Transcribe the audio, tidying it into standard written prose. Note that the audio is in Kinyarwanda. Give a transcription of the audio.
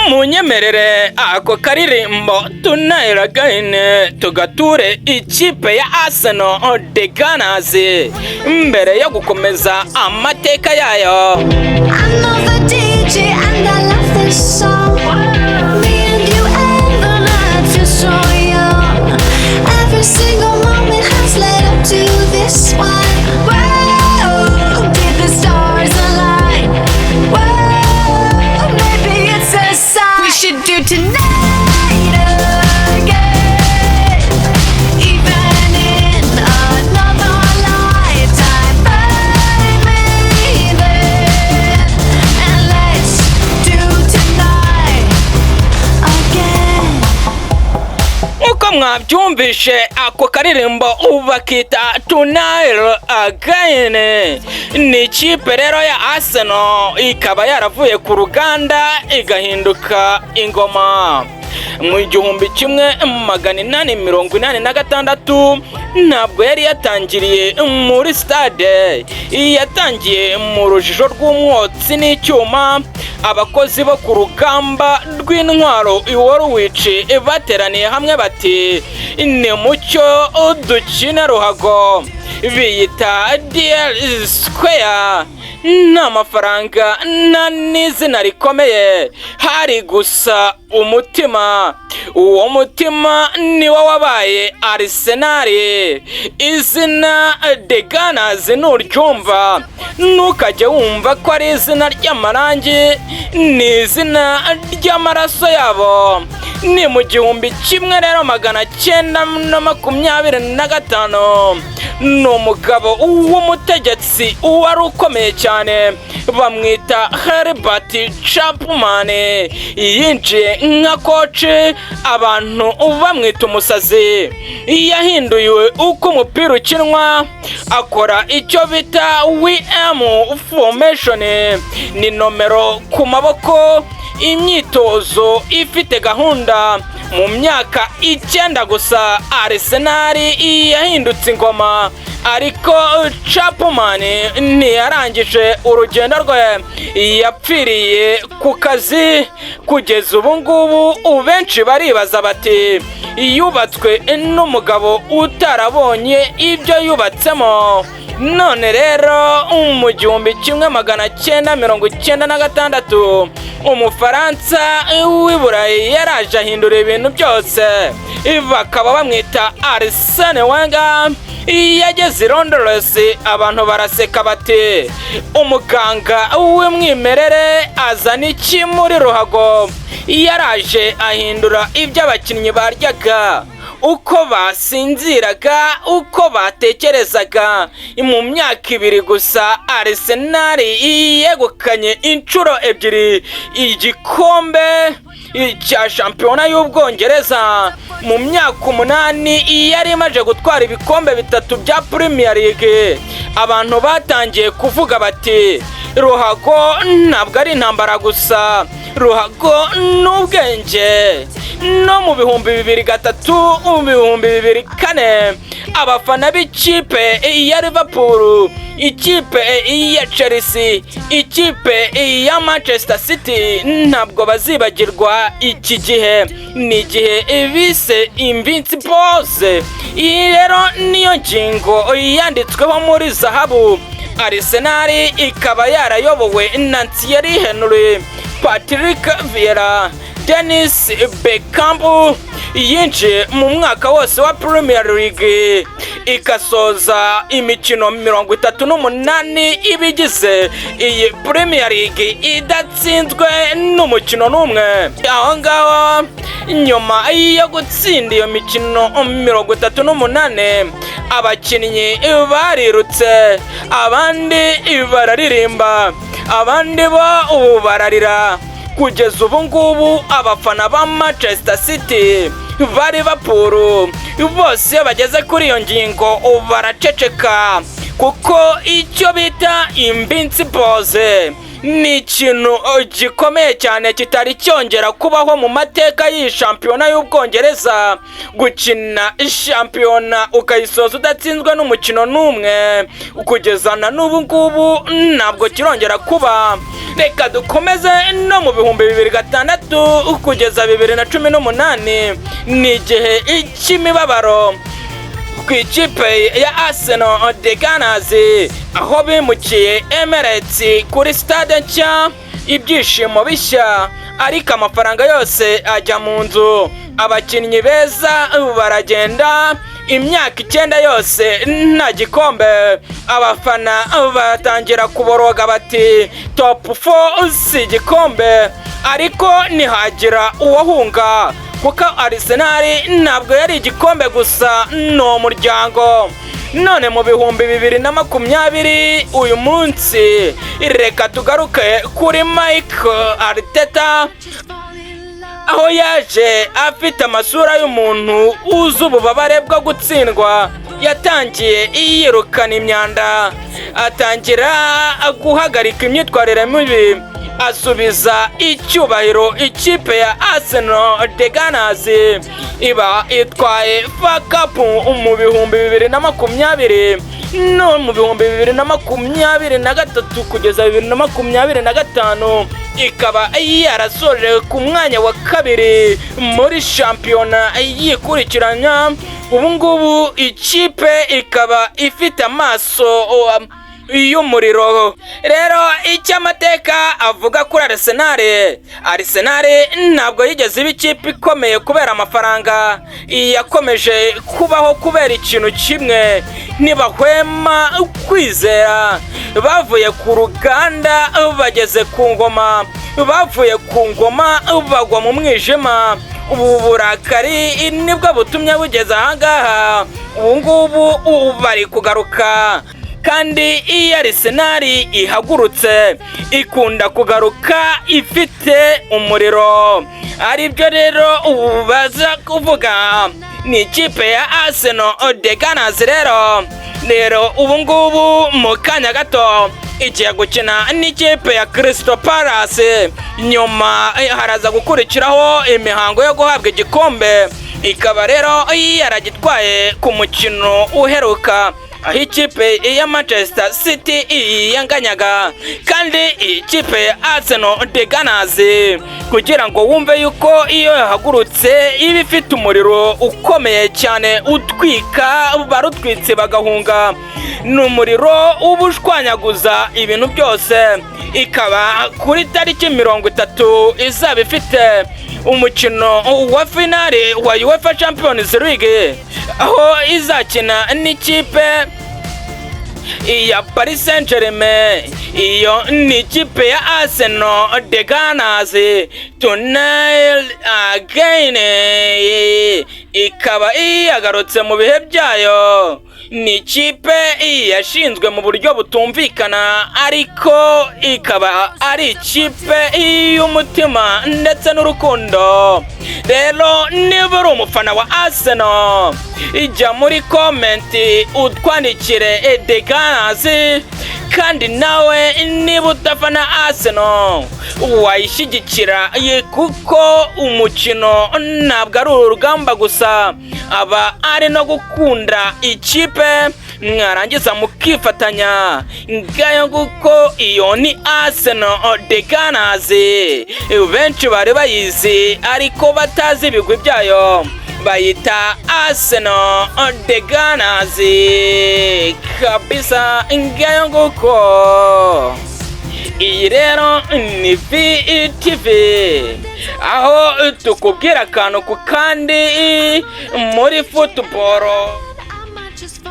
Munyemerere ako karirimbo "Tonight Again" tugature ikipe ya Arsenal, The Gunners, mbere yo gukomeza amateka yayo. I know the DJ and I love this song. Me and you and the night feel so young. Every single moment has led up to this one. Whoa, did the stars align? Whoa, maybe it's a sign. We should do tonight again. Even in another lifetime, find me there. And let's do tonight again. Nk'uko mwabyumvishe, ako karirimbo bakita "Tonight Again". Ni ikipe rero ya Arsenal ikaba yaravuye ku ruganda igahinduka ingoma mu 1886. Ntabwo yari yatangiriye muri stade, yatangiye mu rujijo rw'umwotsi n'icyuma. Abakozi bo ku rugamba rw'intwaro i Woolwich bateraniye hamwe bati: "Ni mucyo dukine ruhago." Biyita Dial Square. Nta mafaranga, nta n'izina rikomeye, hari gusa umutima. Uwo mutima niwo wabaye Arsenal. Izina The Gunners nuryumva, ntukajye wumva ko ari izina ry'amarangi, ni izina ry'amaraso yabo. Ni mu gihumbi kimwe rero 925. Ni umugabo w'umutegetsi wari ukomeye cyane, bamwita Herbert Chapman. Yinjiye nka coach, abantu bamwita umusazi. Yahinduye uko umupira ukinwa, akora icyo bita WM formation, ni nomero ku maboko, imyitozo ifite gahunda. Mu myaka 9 gusa, Arsenal yahindutse ingoma. Ariko Chapman ntiyarangije urugendo rwe, yapfiriye ku kazi. Kugeza ubu ngubu benshi baribaza bati: "Yubatswe n'umugabo utarabonye ibyo yubatsemo." None rero mu 1996, Umufaransa w'i Burayi yaraje ahindura ibintu byose, bakaba bamwita Arsene Wenger. Yageze i Londres, abantu baraseka bati: "Umuganga w'umwimerere azana iki muri ruhago?" Yaraje ahindura ibyo abakinnyi baryaga, uko basinziraga, uko batekerezaga. Mu myaka 2 gusa, Arsenal yegukanye inshuro ebyiri igikombe cya shampiyona y'Ubwongereza. Mu myaka 8 yari imaze gutwara ibikombe bitatu bya Premier League. Abantu batangiye kuvuga bati: "Ruhago ntabwo ari intambara gusa, ruhago n'ubwenge." No mu 2003, mu 2004, abafana b'ikipe ya Liverpool, ikipe ya Chelsea, ikipe ya Manchester City ntabwo bazibagirwa iki gihe. Ni igihe bise Invincibles. Iyi rero niyo ngingo yanditsweho muri zahabu. Arsenal ikaba yarayobowe na Thierry Henry, Patrick Vieira, Dennis Bergkamp. Yinjiye mu mwaka wose wa Premier League, ikasoza imikino 38 ibigize iyi Premier League idatsinzwe n'umukino n'umwe. Aho ngaho, nyuma yo gutsinda iyo mikino 38, abakinnyi barirutse, abandi bararirimba, abandi bo ubu bararira. Kugeza ubu ngubu abafana ba Manchester City, ba Liverpool, bose iyo bageze kuri iyo ngingo baraceceka, kuko icyo bita Invincibles Ni ikintu gikomeye cyane kitari cyongera kubaho mu mateka y'iyi shampiyona y'Ubwongereza, gukina shampiyona ukayisoza udatsinzwe n'umukino n'umwe. Kugeza na n'ubu ngubu ntabwo kirongera kuba. Reka dukomeze no mu 2006 kugeza 2018, ni igihe cy'imibabaro ku ikipe ya Arsenal The Gunners, aho bimukiye Emirates kuri stade nshya, ibyishimo bishya, ariko amafaranga yose ajya mu nzu, abakinnyi beza baragenda, imyaka 9 yose nta gikombe. Abafana batangira kuboroga bati: "Top 4 si igikombe." Ariko ntihagira uwahunga, kuko Arsenal ntabwo yari igikombe gusa, ni umuryango. None mu 2020, uyu munsi reka tugaruke kuri Mikel Arteta, aho yaje afite amasura y'umuntu uzi ububabare bwo gutsindwa. Yatangiye yirukana imyanda, atangira guhagarika imyitwarire mibi, asubiza icyubahiro ikipe ya Arsenal The Gunners, iba itwaye FA Cup mu 2020, no mu 2023 kugeza 2025 ikaba yarasoje ku mwanya wa kabiri muri shampiyona yikurikiranya. Ubu ngubu ikipe ikaba ifite amaso y'umuriro. Rero icyo amateka avuga kuri Arsenal: Arsenal ntabwo yigeze iba ikipe ikomeye kubera amafaranga, yakomeje kubaho kubera ikintu kimwe: ntibahwema kwizera. Bavuye ku ruganda bageze ku ngoma, bavuye ku ngoma bagwa mu mwijima. Ubu burakari nibwo butumye bugeze ahangaha. Ubu ngubu bari kugaruka, kandi iyo Arsenal ihagurutse ikunda kugaruka ifite umuriro. Aribyo rero ubu baza kuvuga, ni ikipe ya Arsenal The Gunners. Rero ubu ngubu mu kanya gato igiye gukina n'ikipe ya Crystal Palace, nyuma haraza gukurikiraho imihango yo guhabwa igikombe, ikaba rero yaragitwaye ku mukino uheruka, aho ikipe ya Manchester City yanganyaga. Kandi ikipe ya Arsenal The Gunners, kugira ngo wumve yuko iyo yahagurutse iba ifite umuriro ukomeye cyane utwika, barutwitse bagahunga, ni umuriro uba ushwanyaguza ibintu byose. Ikaba kuri tariki 30 izaba ifite umukino wa finale wa UEFA Champions League, aho izakina n'ikipe ya Paris Saint-Germain. Iyo ni ikipe ya Arsenal The Gunners tonight again, ikaba yagarutse mu bihe byayo. Ni ikipe yashinzwe mu buryo butumvikana, ariko ikaba ari ikipe y'umutima ndetse n'urukundo. Rero niba uri umufana wa Arsenal, ijya muri comment utwandikire The Gunners. Kandi nawe niba udafana Arsenal, wayishyigikira, kuko umukino ntabwo ari urugamba gusa, aba ari no gukunda ikipe, mwarangiza mukifatanya. Ngayo nguko, iyo ni Arsenal The Gunners. Benshi bari bayizi ariko batazi ibigwi byayo, bayita Arsenal The Gunners kabisa. Ngayo nguko, iyi rero ni VTV, aho tukubwira akantu ku kandi muri football. I might just